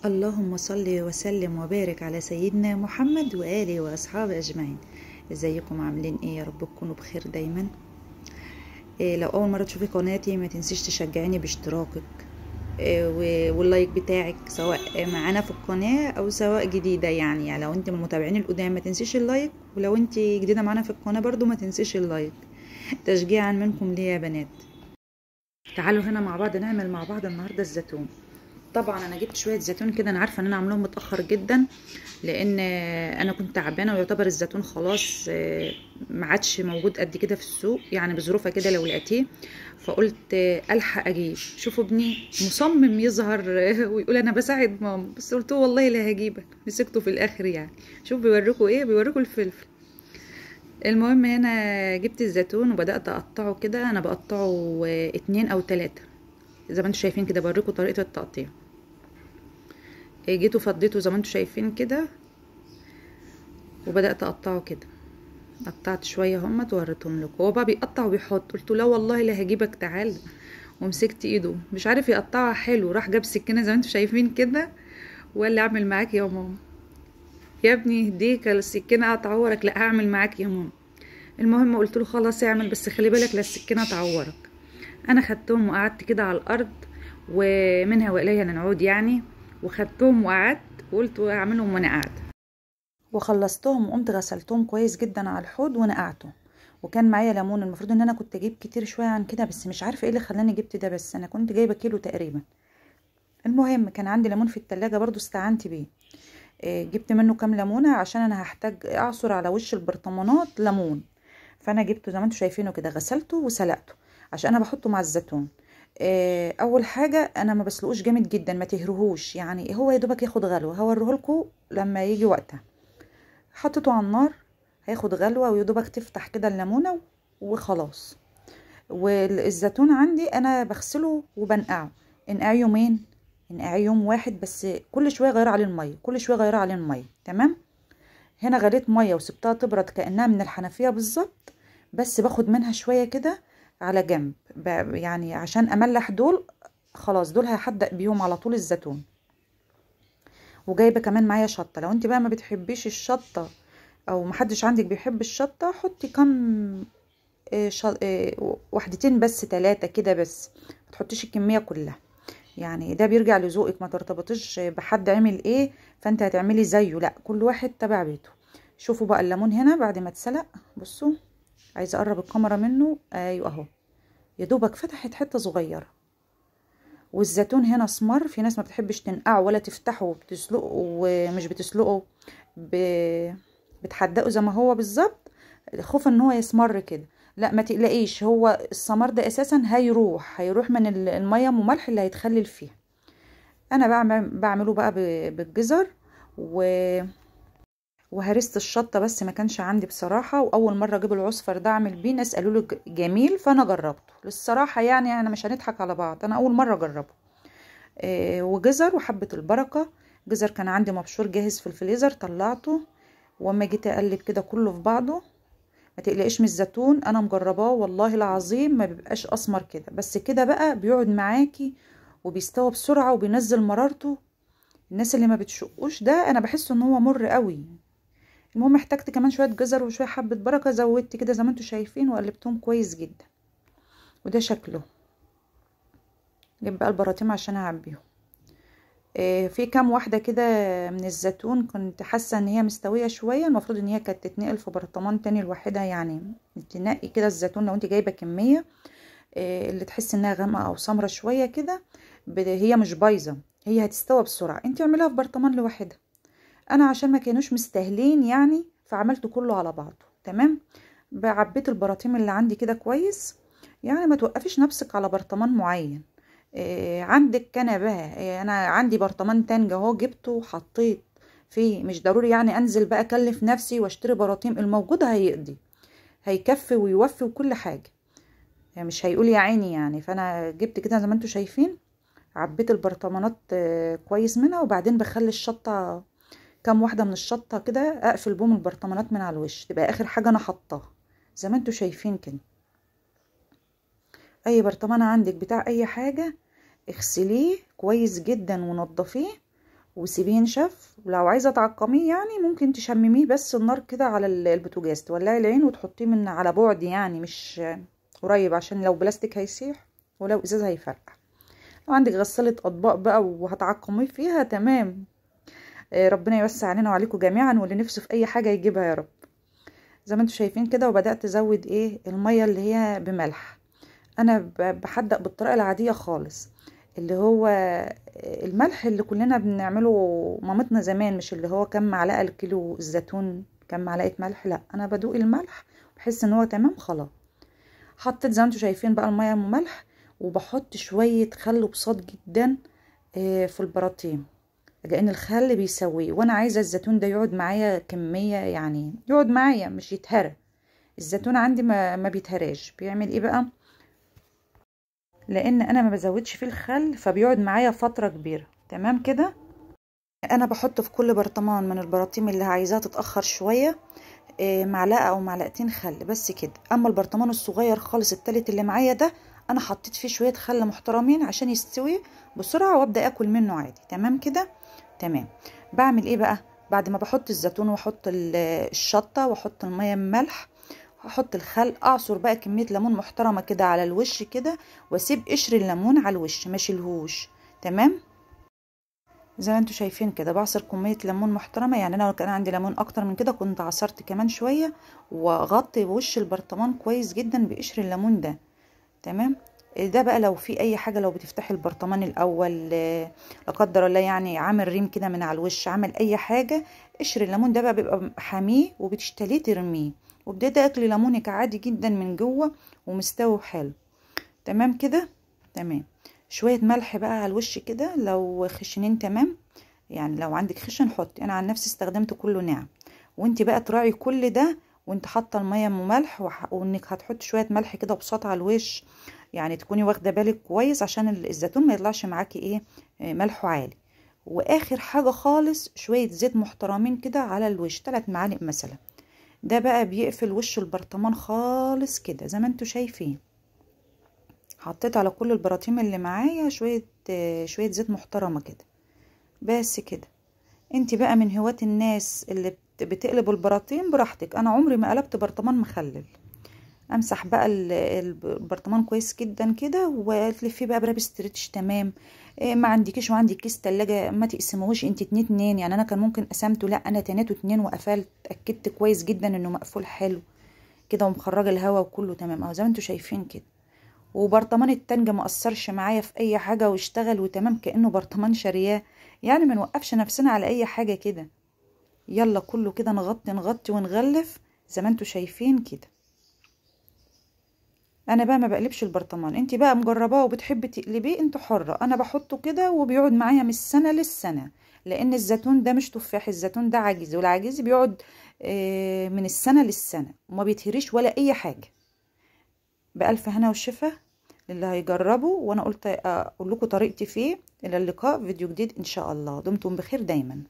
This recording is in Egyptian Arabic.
اللهم صل وسلم وبارك على سيدنا محمد وآله وأصحابه أجمعين. ازيكم عاملين ايه؟ يا رب تكونوا بخير دايما. إيه لو اول مرة تشوفي قناتي ما تنسيش تشجعيني باشتراكك إيه وال like بتاعك، سواء معانا في القناة او سواء جديدة. يعني لو انت من المتابعين القدام ما تنسيش ال like، ولو انت جديدة معانا في القناة برضو ما تنسيش ال like، تشجيعا منكم ليا يا بنات. تعالوا هنا مع بعض نعمل مع بعض النهارده الزيتون. طبعا انا جبت شوية زيتون كده، انا عارفه ان انا عاملاهم متاخر جدا لان انا كنت تعبانة، ويعتبر الزيتون خلاص ما عادش موجود قد كده في السوق، يعني بظروفه كده لو لقيتيه، فقلت الحق اجيب. شوفوا ابني مصمم يظهر ويقول انا بساعد ماما، بس قلت له والله لا هجيبك، مسكته في الاخر. يعني شوف بيوريكوا ايه، بيوريكوا الفلفل. المهم هنا جبت الزيتون وبدات اقطعه كده، انا بقطعه 2 أو 3 زي ما انتم شايفين كده، بوريكم طريقه التقطيع. جيت وفضيته زي ما انتم شايفين كده، وبدات اقطعه كده، قطعت شوية هم وريتهم لكم. هو بقى بيقطع وبيحط، قلت له لا والله لا هجيبك تعال، ومسكت ايده مش عارف يقطعها حلو، راح جاب سكينة زي ما انتم شايفين كده وقال لي اعمل معاك يا ماما. يا ابني اهديك السكينة هتعورك. لا هعمل معاك يا ماما. المهم قلت له خلاص اعمل، بس خلي بالك لا السكينة تعورك. انا خدتهم وقعدت كده على الارض، ومنها واليها نعود يعني، وخدتهم وقعدت وقلت اعملهم وانا قاعدة، وخلصتهم وقمت غسلتهم كويس جدا على الحوض ونقعتهم. وكان معايا ليمون، المفروض ان انا كنت اجيب كتير شوية عن كده، بس مش عارفه ايه اللي خلاني جبت ده، بس انا كنت جايبه كيلو تقريبا. المهم كان عندي ليمون في التلاجة برضو استعنت بيه، جبت منه كام ليمونه عشان انا هحتاج اعصر على وش البرطمانات ليمون، فانا جبته زي ما انتم شايفينه كده، غسلته وسلقته عشان انا بحطه مع الزيتون. اول حاجة انا ما بسلقوش جامد جدا، ما تهرهوش، يعني هو يا دوبك ياخد غلوه، هوريهولكوا لما يجي وقتها. حطيته على النار هياخد غلوه، ويا دوبك تفتح كده الليمونه وخلاص. والزيتون عندي انا بغسله وبنقعه، انقعه يومين، انقعه يوم واحد بس، كل شوية غير عليه المية، كل شوية غير عليه المية. تمام. هنا غليت مية وسبتها تبرد كانها من الحنفية بالظبط، بس باخد منها شوية كده على جنب، يعني عشان املح دول، خلاص دول هحدق بيهم على طول الزيتون. وجايبه كمان معايا شطه، لو انت بقى ما بتحبيش الشطه او محدش عندك بيحب الشطه، حطي كم وحدتين بس، 3 كده بس، ما تحطيش الكمية كلها، يعني ده بيرجع لذوقك، ما ترتبطيش بحد عمل ايه فانت هتعملي زيه، لا كل واحد تبع بيته. شوفوا بقى الليمون هنا بعد ما اتسلق، بصوا عايزه اقرب الكاميرا منه، ايوه اهو يا دوبك فتحت حتة صغيرة. والزيتون هنا اسمر، في ناس ما بتحبش تنقعه ولا تفتحه، بتسلقه ومش بتسلقه، بتحدقه زي ما هو بالظبط، خوفا ان هو يسمر كده. لا ما تقلقيش، هو السمر ده اساسا هيروح من المية وملح اللي هيتخلل فيها. انا بعمله بقى بالجزر وهرست الشطه، بس ما كانش عندي بصراحة، واول مرة اجيب العصفر ده اعمل بيه، ناس قالوا لي جميل فانا جربته للصراحه، يعني انا مش هنضحك على بعض، انا اول مرة اجربه. وجزر وحبه البركة، جزر كان عندي مبشور جاهز في الفريزر طلعته، واما جيت اقلب كده كله في بعضه. ما تقلقيش من الزيتون، انا مجرباه والله العظيم ما بيبقاش اسمر كده، بس كده بقى بيقعد معاكي وبيستوى بسرعة وبينزل مرارته. الناس اللي ما بتشقوش ده انا بحس ان هو مر قوي. المهم احتجت كمان شوية جزر وشوية حبه بركة، زودت كده زي ما انتم شايفين وقلبتهم كويس جدا، وده شكله. جيب بقى البراطيم عشان اعبيهم. في كام واحدة كده من الزيتون كنت حاسه ان هي مستوية شوية، المفروض ان هي كانت تتنقل في برطمان تاني لوحدها، يعني تنقي كده الزيتون لو انت جايبه كمية، اللي تحس انها غامقه او سمرة شوية كده، هي مش بايظة، هي هتستوى بسرعة، انت اعمليها في برطمان لوحدها. انا عشان ما كانوش مستاهلين يعني فعملته كله على بعضه. تمام. بعبيت البراطيم اللي عندي كده كويس، يعني ما توقفيش نفسك على برطمان معين. عندك كنبة، انا عندي برطمان تانج اهو جبته وحطيت فيه، مش ضروري يعني انزل بقى اكلف نفسي واشتري براطيم، الموجود هيقضي، هيكفي ويوفي وكل حاجة، يعني مش هيقول يا عيني يعني. فانا جبت كده زي ما انتم شايفين، عبيت البرطمانات كويس منها، وبعدين بخلي الشطه كام واحدة من الشطه كده اقفل بهم البرطمانات من على الوش، تبقى اخر حاجة انا حطاها زي ما انتم شايفين كده. اي برطمان عندك بتاع اي حاجة اغسليه كويس جدا ونضفيه، وسيبيه ينشف. ولو عايزه تعقميه يعني ممكن تشمميه بس النار كده على البوتاجاز، تولعي العين وتحطيه من على بعد يعني مش قريب، عشان لو بلاستيك هيسيح ولو ازاز هيفرقع. لو عندك غسالة اطباق بقى وهتعقميه فيها تمام. ربنا يوسع علينا وعليكم جميعا، واللي نفسه في اي حاجة يجيبها يا رب. زي ما انتم شايفين كده، وبدات ازود ايه المية اللي هي بملح. انا بحدق بالطريقة العادية خالص، اللي هو الملح اللي كلنا بنعمله مامتنا زمان، مش اللي هو كم معلقه الكيلو الزيتون كم معلقه ملح، لا انا بدوق الملح بحس ان هو تمام خلاص. حطيت زي ما انتم شايفين بقى المية وملح، وبحط شوية خل بساط جدا في البراطيم، لان الخل بيسويه، وانا عايزه الزيتون ده يقعد معايا كمية، يعني يقعد معايا مش يتهرى. الزيتون عندي ما بيتهراش، بيعمل ايه بقى؟ لان انا ما بزودش فيه الخل فبيقعد معايا فترة كبيرة. تمام كده. انا بحط في كل برطمان من البراطيم اللي عايزاها تتاخر شوية معلقه او معلقتين خل بس كده. اما البرطمان الصغير خالص التالت اللي معايا ده، انا حطيت فيه شوية خل محترمين عشان يستوي بسرعة وابدا اكل منه عادي. تمام كده. تمام. بعمل ايه بقى بعد ما بحط الزيتون واحط الشطه واحط المية الملح واحط الخل؟ اعصر بقى كمية ليمون محترمه كده على الوش كده، واسيب قشر الليمون على الوش ما اشيلهوش. تمام زي ما انتم شايفين كده، بعصر كمية ليمون محترمه، يعني انا لو كان عندي ليمون اكتر من كده كنت عصرت كمان شوية، واغطي وش البرطمان كويس جدا بقشر الليمون ده. تمام. ده بقى لو في اي حاجة، لو بتفتحي البرطمان الاول لا قدر الله يعني عامل ريم كده من على الوش، عامل اي حاجة، قشر الليمون ده بقى بيبقى حامية وبتشتليه ترميه، وبدأت اكل ليمونك عادي جدا من جوه ومستوي حلو. تمام كده. تمام. شوية ملح بقى على الوش كده لو خشنين. تمام، يعني لو عندك خشن حطي، انا عن نفسي استخدمت كله ناعم، وانت بقى تراعي كل ده وانت حاطه المية وملح، وانك هتحط شوية ملح كده بساط على الوش، يعني تكوني واخده بالك كويس عشان الزيتون ما يطلعش معاكي ايه ملحة عالي. واخر حاجة خالص شوية زيت محترمين كده على الوش، 3 معالق مثلا. ده بقى بيقفل وش البرطمان خالص كده زي ما انتوا شايفين. حطيت على كل البراطيم اللي معايا شوية زيت محترمه كده بس كده. انت بقى من هواة الناس اللي بتقلب البراطيم براحتك، انا عمري ما قلبت برطمان مخلل. امسح بقى البرطمان كويس جدا كده، وتلفيه بقى ب wrap stretch. تمام. ما عندكيش وعندك كيس تلاجة ما تقسموهوش انت 2 2، يعني انا كان ممكن قسمته، لا انا تنيته 2 وقفلت، اتاكدت كويس جدا انه مقفول حلو كده ومخرجه الهواء وكله تمام اهو زي ما انتوا شايفين كده. وبرطمان التنجة ما اثرش معايا في اي حاجة واشتغل وتمام كانه برطمان شارياه، يعني ما نوقفش نفسنا على اي حاجة كده. يلا كله كده نغطي نغطي ونغلف زي ما انتوا شايفين كده. انا بقى ما بقلبش البرطمان، انت بقى مجرباه وبتحبي تقلبيه انت حره، انا بحطه كده وبيقعد معايا من السنة للسنة، لان الزيتون ده مش تفاح، الزيتون ده عجيز، والعجيز بيقعد من السنة للسنة وما بيتهريش ولا اي حاجة. بالف هنا وشفا للي هيجربه، وانا قلت اقول لكم طريقتي فيه. الى اللقاء في فيديو جديد ان شاء الله، دمتم بخير دايما.